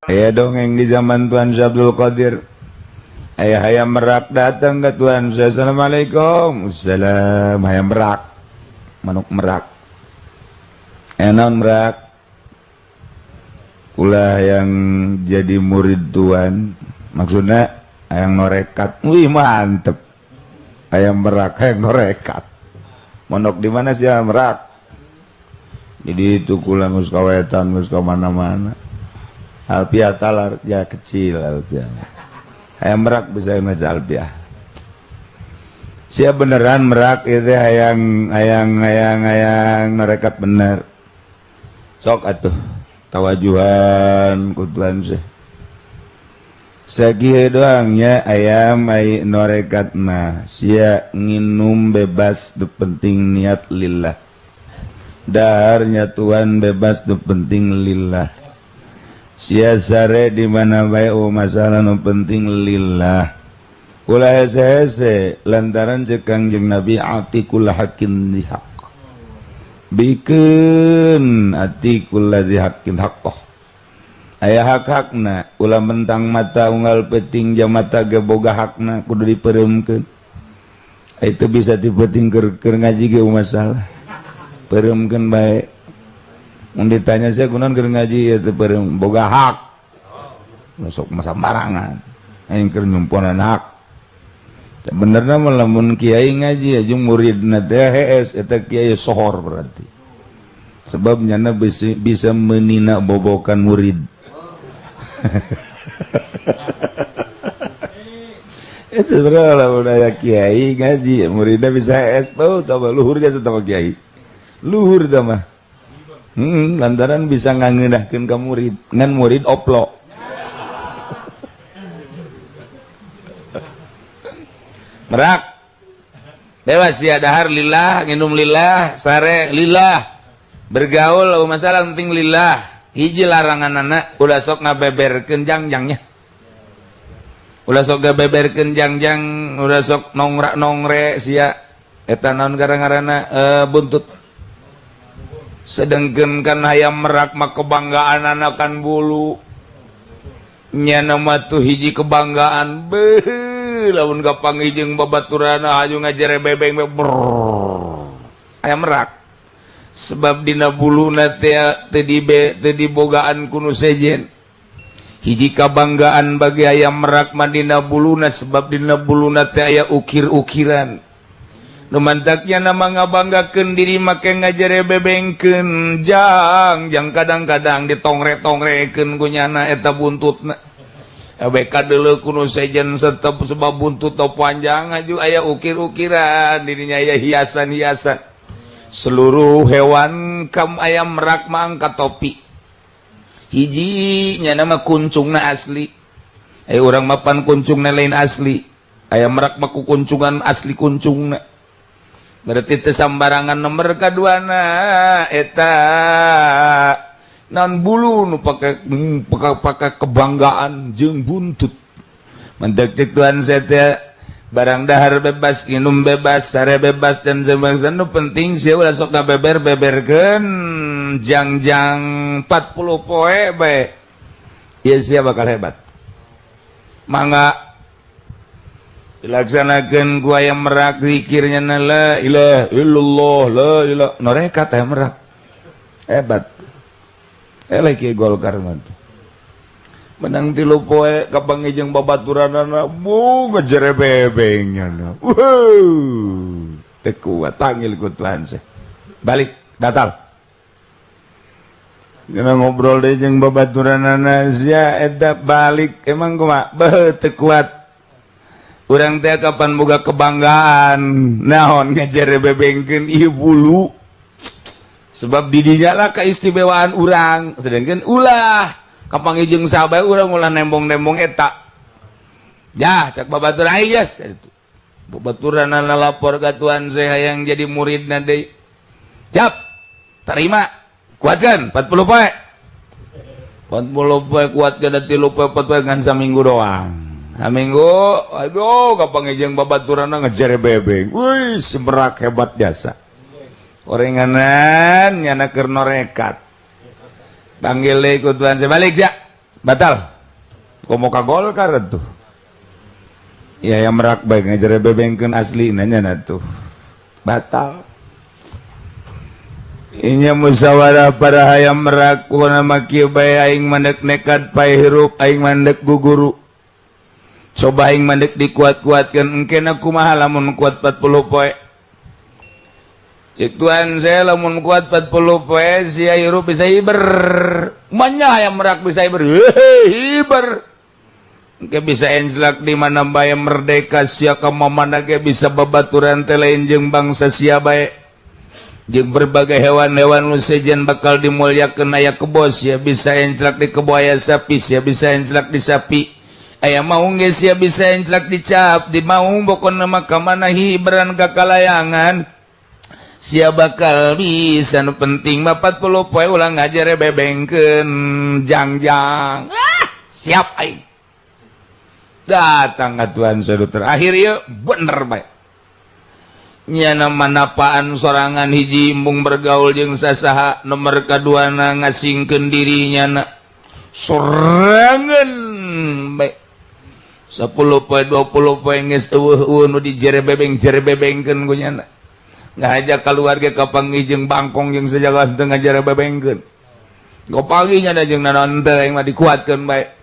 Aya dongeng di zaman Tuan Syekh Abdul Qadir. Aya hayam merak datang ke Tuan Syekh. Assalamualaikum. Assalam. Hayam merak. Manuk merak. Enon merak. Ulah yang jadi murid Tuan. Maksudnya hayang norekat. Wih, mantep. Hayam merak, hayang norekat. Mondok di mana sih hayam merak? Jadi itu kula geus ka wetan, geus ka mana-mana. Alfiah talar ya kecil alfiah. Hayam merak bisa maca alfiah. Siap beneran merak itu hayang hayang hayang hayang norekat bener. Sok atuh tawajuhan ku Tuan sih. Sakieu doang nya ayam ai norekat mah sia nginum bebas, nu penting niat lillah. Daharnya Tuhan bebas, nu penting lillah. Sia sare di mana bae, oh masalah, nu penting lillah. Ulah hese-hese lantaran cek Kangjeng Nabi, a'ti kulla haqqin haq. Bikeun a'ti kulla dzi haqqin haqqah. Aya hak-hakna, ulah mentang mata unggal peuting jam mata ge boga hakna, kudu dipereumkeun. Itu bisa dipeting keur ngaji ge masalah. Pereumkeun bae. Mun ditanya saya kunaon keur ngaji ya teu peureum, boga hak. Masuk masa sembarangan. Aing keur nyumponan hak. Benerna mah lamun kiai ngaji jeung muridna teh hees, eta kiai sohor berarti. Sebab nyana bisa menina bobokan murid. Itu sebenarnya lamun aya kiai ngaji muridna bisa hees, oh tambah luhur ge sama kiai. Luhur tah mah. Lantaran bisa ngangeunahkeun ka murid, ngan murid oplo. Merak. Bebas ya dahar lillah, nginum lillah, sare lillah. Bergaul masalah penting lillah. Hiji larangan anak ulah sok ngabeberkeun jangjangnya. Ulah sok ngabeberkeun jangjang, ulah sok nongrak-nongre sia. Eta naon gara-garana buntut. Sedengkeun kan hayam merak mah kebanggaan anakan bulu. Nyana mah tuh hiji kebanggaan beuh lamun kapanggih jeung babaturana aju ngajere bebeng brrrr. Hayam merak. Sebab dina buluna teh teu dibogaan ku nu sejen. Hiji kabanggaan bagi hayam merak mah dina buluna, sebab dina buluna teh aya ukir-ukiran. Nu mantaknya nama ngabanggakeun diri make ngajere bebengkeun jang jang kadang-kadang ditongre-tongrekeun ku nyana eta buntutna. BK deuleu ku nu sejen setep sebab buntut teu panjang aju aya ukir-ukiran dirinya aya hiasan-hiasan. Seluruh hewan kam ayam merak mah angkat topi. Hiji nya nama kuncungna asli. Aya urang mapan kuncungna lain asli. Ayam merak mah ku kuncungan asli kuncungna. Berarti teu sambarangan nomor kaduana eta naon bulu nu pake pake kebanggaan jeung buntut. Mentek Tuhan saya teh barang dahar bebas, minum bebas, sare bebas dan sebagainya. Nu penting sia ulah sok ngabeber beberkeun jangjang 40 poe bae. Ieu sia bakal hebat. Mangga dilaksanakeun ku ayam merak zikirnya la ilaha illallah la ilaha norekat ayam merak. Hebat. Eleh kieu Golkar mah. Menang 3 poe kapanggih jeung babaturanana bu ngejere bebeng nyana. Wuh, teu kuat tangil ku Tuhan seh. Balik batal. Kena ngobrol deui jeung babaturanana sia eta balik emang kumaha? Beuh teu kuat. Urang teh kapan boga kebanggaan naon ngejere bebengkeun ieu bulu. Sebab didinya lah keistimewaan urang, sedangkan ulah kapanggih jeung sahabat urang ulah nembong-nembong eta. Ya, cek babaturan aing geus itu. Babaturanana lapor ka Tuan saya hayang jadi muridna deui. Cap, terima. Kuatkeun 40 poe. 40 poe kuatkeun da 3 poe 4 poe ngan saminggu doang. Saminggu, aduh kapanggih jeung babaturanna ngejere bebeng. Wih, semerak hebat jasa. Orenganan nyana keur norekat. Panggil deui ku Tuhan saya balik ya. Batal. Komo ka Golkar tuh. Ya yang merak bae ngajere bebengkeun asli nanya tuh. Batal. Inya musyawarah para hayam merak kuna mah kieu bae aing mandek nekat pae hirup aing mandek guguru. Coba aing mandek dikuat-kuatkeun engkena kumaha lamun kuat 40 poe. Cek tuan saya lamun kuat 40 poe sia hirup bisa hiber. Manya hayam merak bisa hiber. Hiber. Engke bisa enjlak di mana bae merdeka sia ka mamana ge bisa babaturan teh lain jeung bangsa sia bae. Jeung berbagai hewan-hewan nu sejen bakal dimuliakeun aya kebo sia bisa enjlak di kebo aya sapi sia bisa enjlak di sapi. Aya maung ge sia bisa enjlak di cap di maung pokona mah ka mana hiberan ka kalayangan. Sia bakal bisa nu penting mah 40 poe ulah ngajere bebengkeun jangjang. Ah, siap aing. Datang ka tuan sedu terakhir ieu bener bae. Nyana manapaan sorangan hiji embung bergaul jeung sasaha nomor kaduana ngasingkeun dirinya na sorangan bae. 10 poe 20 poe geus eueuh nu dijere bebeng jere bebengkeun ku nyana. Ngajak keluarga kapanggih jeung bangkong jeung sejaga teu ngajere bebengkeun. Gopaginya da jeung naon teh aing mah dikuatkeun bae.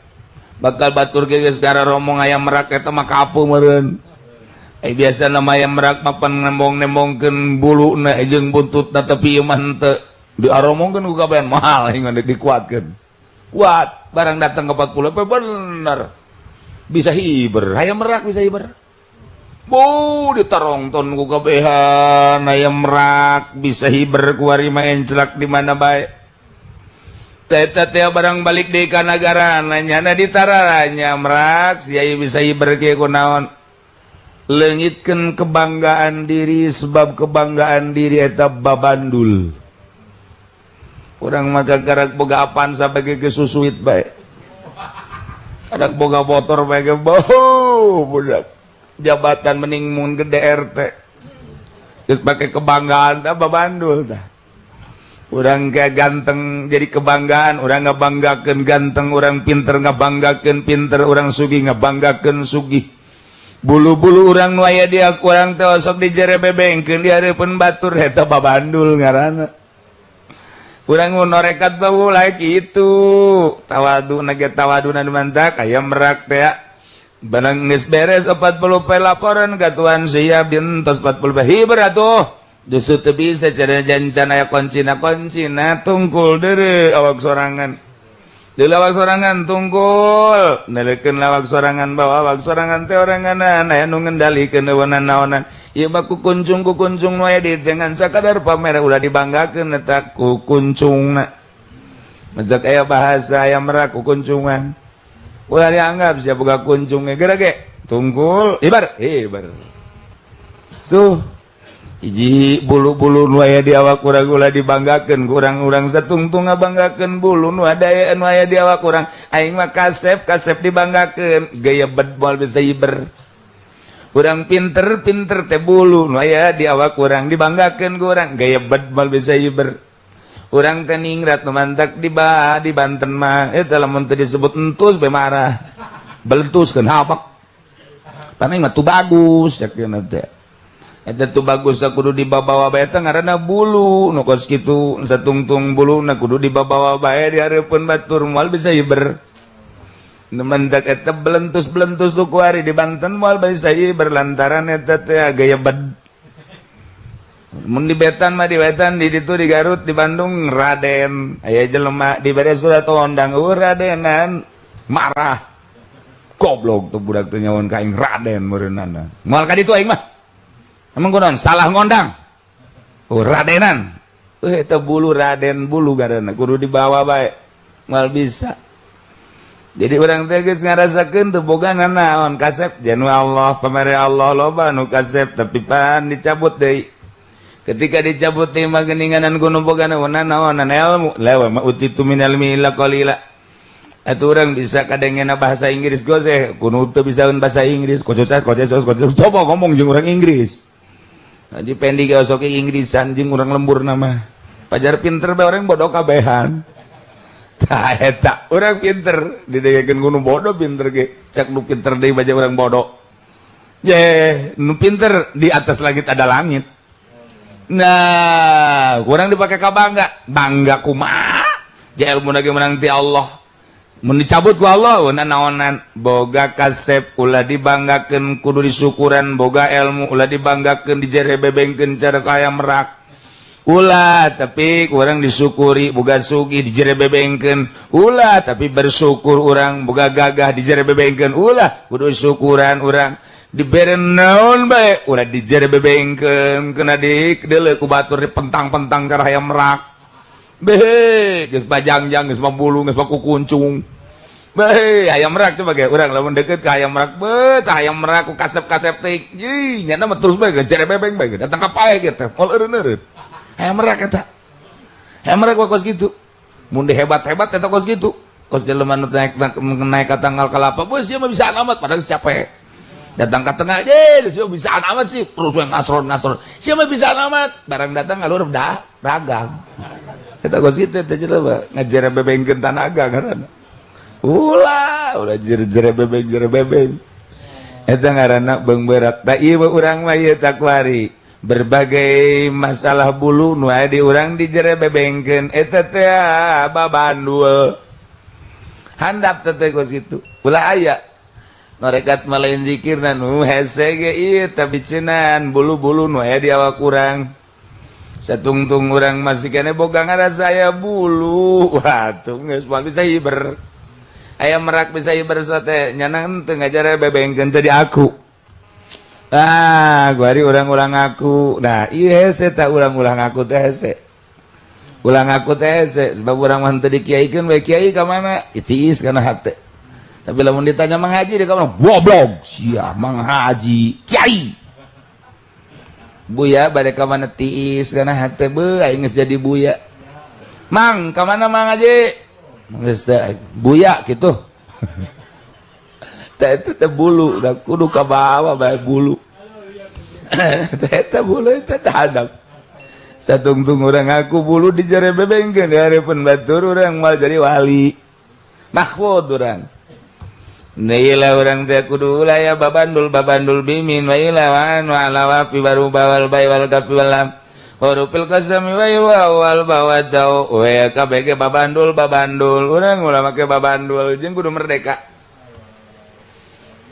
Bakal batur ge geus gararomong ayam merak eta mah kapuh meureun. Biasa nama ayam merak mah pan nembong-nembongkeun buluna jeung buntutna tapi ieu mah henteu. Diaromongkeun ku kabehan mahal aing mah dikuatkeun. Kuat, barang datang ke 40 poe bener. Bisa hiber, hayam merak bisa hiber. Bu ditarongton ku kabehan ayam merak bisa hiber ku ari mah enclak di mana bae. Teta teh barang balik deui ka nagarana nyana ditararanya merak sia bisa hiber kieu kunaon. Leungitkeun kebanggaan diri sebab kebanggaan diri eta babandul. Urang mah karak boga Avanza sampai ge susuit bae. Karak boga motor bae ge bau budak. Jabatan mending mun gede RT. Geus pake kebanggaan tah babandul tah. Urang ge ganteng jadi kebanggaan, urang ngabanggakeun ganteng, urang pinter ngabanggakeun pinter, urang sugih ngabanggakeun sugih. Bulu-bulu urang nu aya di urang teh osok dijere bebengkeun di hareupeun batur eta babandul ngaranna. Urang nu norekat mah ulah kitu. Tawaduna ge tawaduna nu mantak aya merak teh. Barang geus beres 40 poe laporan ka tuan sia bintos 40 poe hiber atuh. Justru teu bisa cara jancan aya kuncina kuncina tungkul deureu awak sorangan. Deuleu awak sorangan tungkul, neulekeun awak sorangan bawa awak sorangan teh oranganan aya nu ngendalikeun eueunan naonan. Ieu mah ku kuncung nu aya di dengan sakadar pamer ulah dibanggakeun eta ku kuncungna. Menjak aya bahasa aya merak ku kuncungan. Ulah dianggap siapa boga kuncungnya geura ge tungkul ibar ibar. Tuh hiji bulu-bulu nu aya di awak urang ulah dibanggakeun kurang-urang satungtung ngabanggakeun bulu nu aya nu aya di awak urang aing mah kasep kasep dibanggakeun gaya bed moal bisa hiber. Urang pinter pinter teh bulu nu aya di awak urang dibanggakeun ku urang gaya bed moal bisa hiber. Urang teh ningrat nu mantak di di Banten mah eta lamun teu disebut entus bae marah. Belentuskeun hapak. Paning mah tuh bagus cek dieuna teh. Eta tuh bagus kudu dibabawa bae teh ngaranna bulu nu kos kitu satungtung buluna kudu dibabawa bae di hareupeun batur moal bisa hiber. Nu mantak eta belentus-belentus tu kuari di Banten moal bisa hiber lantaran eta teh gaya bed. Mun di betan mah di betan di ditu di Garut di Bandung Raden aya jelema dibere surat ondang eueuh Radenan marah goblok tuh budak teh nyawan ka aing Raden meureunana moal ka ditu aing mah emang kunaon salah ngondang oh Radenan eueuh eta bulu Raden bulu garana kudu dibawa bae moal bisa. Jadi urang teh geus ngarasakeun teu boga nanaon kasep janu Allah pamere Allah loba nu kasep tapi pan dicabut deui. Ketika dicabut deui mah geuninganan kudu boga naonan ilmu lewa ma utitu minal ilmi illa qalila. Atuh urang bisa kadengena bahasa Inggris goze kudu teu bisaeun bahasa Inggris kocos kocos kocos coba ngomong jeung urang Inggris. Di pendi ge osok Inggrisan jeung urang lembur nama. Pajar pinter bae orang bodoh kabehan. Tah eta urang pinter didengekeun ku nu bodoh pinter ge cak nu pinter deui baja urang bodoh. Ye, nu pinter di atas langit ada langit. Nah, kurang dipakai ka bangga. Bangga kumaha? Ja ilmu lagi menang ti Allah. Mun dicabut ku Allah naonan boga kasep ulah dibanggakeun kudu disukuran, boga ilmu ulah dibanggakeun dijere bebengkeun cara kaya merak. Ulah tapi kurang disyukuri, boga sugih dijere bebengkeun ulah tapi bersyukur urang, boga gagah dijere bebengkeun ulah kudu syukuran urang. Dibere naon bae ulah dijere bebengkeun kena di deuleu ku batur dipentang-pentang cara hayam merak. Behe geus bajangjang geus mabulu geus bakukuncung. Bae hayam merak coba ge urang lamun deket ka hayam merak beuh tah hayam merak ku kasep-kasep teh ieu nyana mah terus bae jere bebeng bae datang ka pae ge teh moal eureun-eureun. Hayam merak eta. Hayam merak kos kitu. Mun hebat-hebat eta kos kitu. Kos jelema nu naik naik ka tanggal kalapa beuh sia mah bisa amat padahal capek. Datang ke tengah je sia bisa amat sih terus yang ngasron-ngasron. Sia mah bisa amat barang datang ngalur dah ragang. Eta kos kitu teh jelema ngajere bebengkeun tanaga ngaranna. Ulah, ulah jere-jere bebeng jere bebeng. Eta ngaranna beung berat. Da ieu urang mah ieu takwari. Berbagai masalah bulu nu aya di urang dijere bebengkeun eta teh babandul. Handap teh kos kitu. Ulah aya norekat malain zikirna nu hese ge ieu tapi cenah bulu-bulu nu aya di awak urang. Satungtung urang masih kene boga ngarasa aya bulu. Wah, tuh geus moal bisa hiber. Aya merak bisa hiber sote nyana teu ngajare bebengkeun teh di aku. Ah, guari urang-urang aku. Nah, ieu hese tah urang-urang aku teh hese. Ulang aku teh hese sebab urang mah teu dikiaikeun we kiai ka mana? Itiis kana hate. Tapi lamun ditanya Mang Haji di ka mana? Goblok sia Mang Haji, kiai. Buya bade ka mana tiis kana hate beuh aing geus jadi buya. Mang, ka mana Mang Haji? Geus buya kitu. Teh eta teh bulu, da kudu ka bawa bae bulu. Teh eta bulu eta hadap. Satungtung urang ngaku bulu dijere bebengkeun di hareupeun batur urang moal jadi wali. Mahfud urang. Neila urang teh kudu ulah ya babandul babandul bimin wa ila wa an wa ala wa fi baru bawal bay wal kafi wal lam. Hurufil qasami wa wal bawa tau we kabeh babandul babandul urang ulah make babandul jeung kudu merdeka.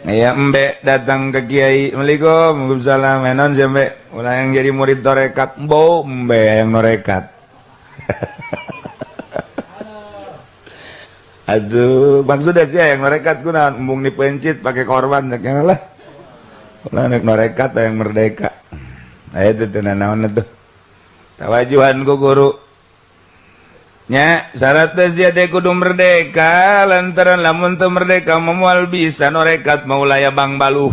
Ya embe datang ke kiai, Assalamualaikum, waalaikumsalam, enon sih embe, ulah yang jadi murid torekat, embo embe yang norekat. Aduh, maksudnya sih yang norekat guna embung dipencit pakai korban, ya lah, ulah yang norekat yang merdeka. Nah itu tuh naon tuh, tawajuhan ku guru. Nya syaratnya sia teh kudu merdeka lantaran lamun teu merdeka moal bisa norekat maulaya bang baluh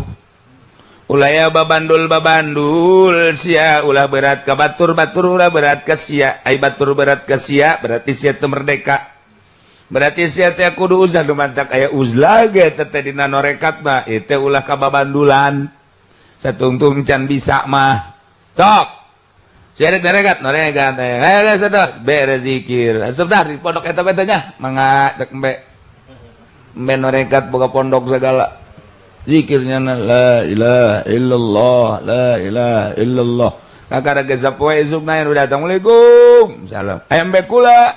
ulaya babandul babandul sia ulah berat ka batur batur ulah berat ka sia ai batur berat ka sia berarti sia teu merdeka berarti sia teh kudu uzlah nu mantak aya uzlah ge teh dina norekat mah ieu teh ulah ka babandulan satungtung can bisa mah sok Syarat norekat, norekat, eh, beres zikir. Sebentar di pondok eta betanya, mangga cek embe. Embe norekat boga pondok segala. Zikirnya la ilaha illallah, la ilaha illallah. Kakara geus sapoe isukna anu datang, Assalamualaikum. Salam. Aya embe kula.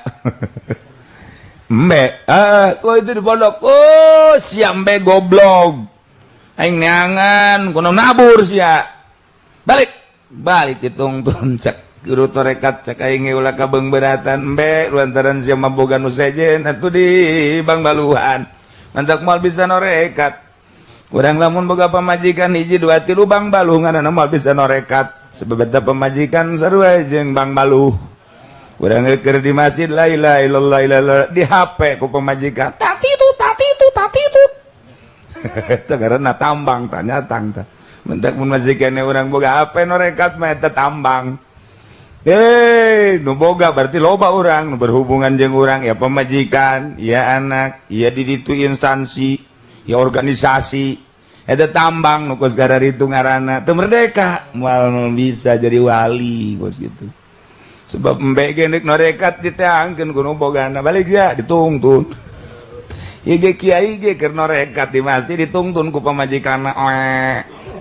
Embe, ah, kok itu di pondok. Oh, si embe goblok. Aing neangan, kuno nabur sia. Balik. Balik ditungtun cek guru torekat cek aing ulah ka beungbeuratan embe lantaran sia mah boga nu sejen atuh di bangbaluhan mantak moal bisa norekat urang lamun boga pamajikan hiji dua tilu bangbaluh ngaranna moal bisa norekat sebab eta pamajikan sarua jeung bangbaluh urang keur di masjid la ilaha illallah illallah di HP ku pamajikan tati tu tati tu tati tu eta ngaranna tambang tanya tang tah mentak mun majikannya urang boga HP norekat mah eta tambang. Eh, nu boga berarti loba urang nu berhubungan jeung urang ya pemajikan, ya anak, ya di ditu instansi, ya organisasi. Eta tambang nu kos itu ngaranna teu merdeka, moal bisa jadi wali kos gitu. Sebab embe ge nek norekat diteangkeun ku nu bogana, balik ya ditungtun. Ieu ge kiai ge keur norekat di masjid ditungtun ku pamajikanna, oe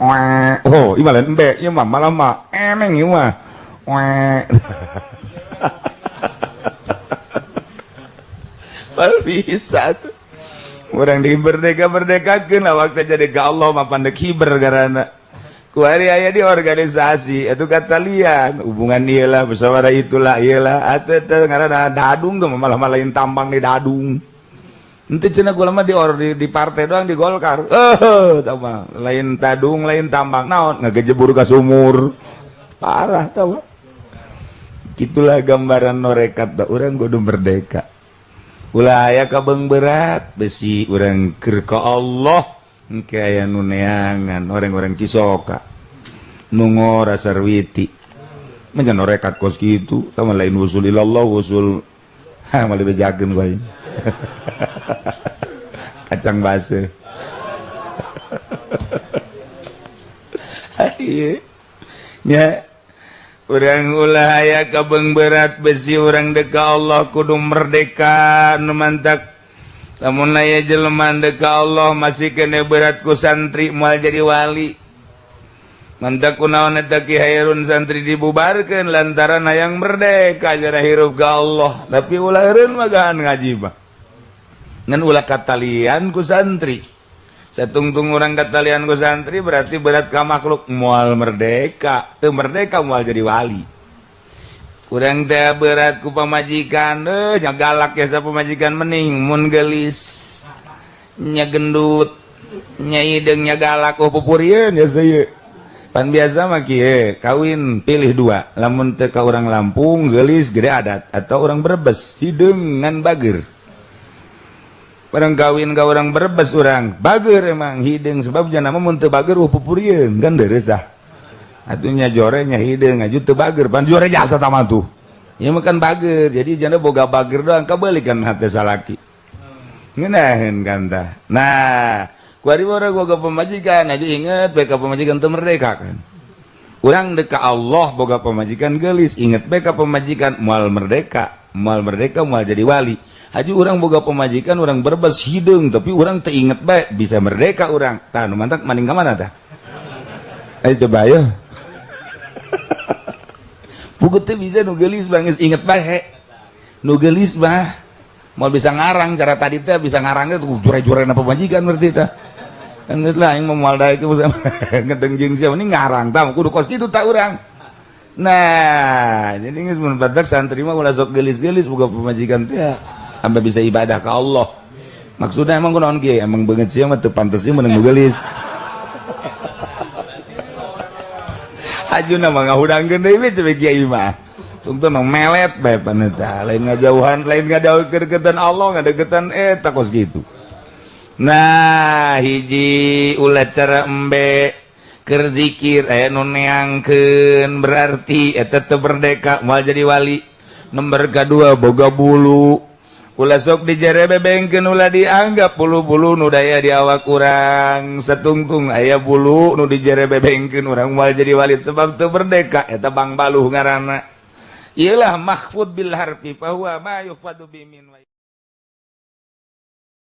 oe. Oh, ieu mah lain embe, ieu mah malah mah emeng ieu mah. Oe. Bal bisa tuh. Urang di merdeka-merdekakeun awak teh jadi ka Allah mah pandek hiber garana. Kuari aya di organisasi itu kata lian hubungan ieu lah musyawarah itulah ieu lah atuh teh ngaranna dadung tuh malah lain tambang di dadung. Henteu cenah gua mah di partai doang di Golkar. Eh tah mah lain tadung lain tambang naon ngagejebur ka sumur. Parah tah mah. Gitulah gambaran norekat da urang kudu merdeka. Ulah aya kabeng berat besi urang keur ka Allah. Engke aya nu neangan orang-orang Cisoka nu ngora sarwiti menjan norekat kos kitu sama lain wusul ilallah wusul ha malah bejakeun bae kacang baseuh. Nya urang ulah aya kabeng berat besi urang deka Allah kudu merdeka nu mantak. Lamun aya jelema deka Allah masih kene berat ku santri moal jadi wali. Mantak kunaon eta Ki Hairun santri dibubarkeun lantaran hayang merdeka jara hirup ka Allah. Tapi ulah eureun mah gahan ngaji mah. Ngan ulah katalian ku santri. Satungtung urang katalian ku santri berarti berat ka makhluk moal merdeka. Teu merdeka moal jadi wali. Urang teh berat ku pamajikan, nya galak ya sa pamajikan mening mun geulis. Nya gendut, nya hideung nya galak oh pupurieun ya saya. Pan biasa mah kieu, kawin pilih dua, lamun teu ka urang Lampung geulis gede adat atau urang Brebes hideung ngan bager. Urang kawin ka urang Brebes urang bager emang hideung sebab jana mah mun teu bager oh pupurieun kan deres dah. Atunya jorenya hideung ngaju teu bager pan jore jasa tama tuh. Ieu mah kan bager jadi janda boga bager doang kabeulikan hate salaki. Ngeunaheun kan tah. Nah, kuari urang boga pamajikan aja inget bae ka pamajikan teu merdeka kan. Urang deuk ka Allah boga pamajikan geulis inget bae ka pamajikan moal merdeka, moal merdeka moal jadi wali. Haji urang boga pamajikan urang Brebes hideung tapi urang teu inget bae bisa merdeka urang. Tah nu mantak maning ka mana tah? Ayo coba ayo. Pugut teh bisa nu geulis mah geus inget bae. Nu geulis mah moal bisa ngarang cara tadi teh bisa ngarangnya tuh jure-jurena pamajikan berarti teh. Kan geus lah aing mah moal daek ngedeng jeung sia ini ngarang tah kudu kos kitu tah urang. Nah, jadi geus mun badak santri mah ulah sok geulis-geulis boga pamajikan teh sampai bisa ibadah ka Allah. Maksudnya emang kunaon kieu? Emang beungeut sia mah teu pantes ieu meunang nu geulis. Hajuna mah ngahudangkeun deui we cewek kiai mah. Tungtun mah melet bae paneta. Lain ngajauhan, lain ngajauhkeun Allah, ngadeukeutan eta kos kitu. Nah, hiji ulah cara embe keur zikir aya nu neangkeun berarti eta teu merdeka moal jadi wali. Nomor kadua boga bulu. Ulah sok dijerebebengkeun ulah dianggap bulu-bulu nu daya di awak urang satungtung aya bulu nu dijerebebengkeun urang moal jadi wali sebab teu merdeka eta bang baluh ngaranna. Ieulah mahfud bil harfi fa huwa ma yuhfadu bi min.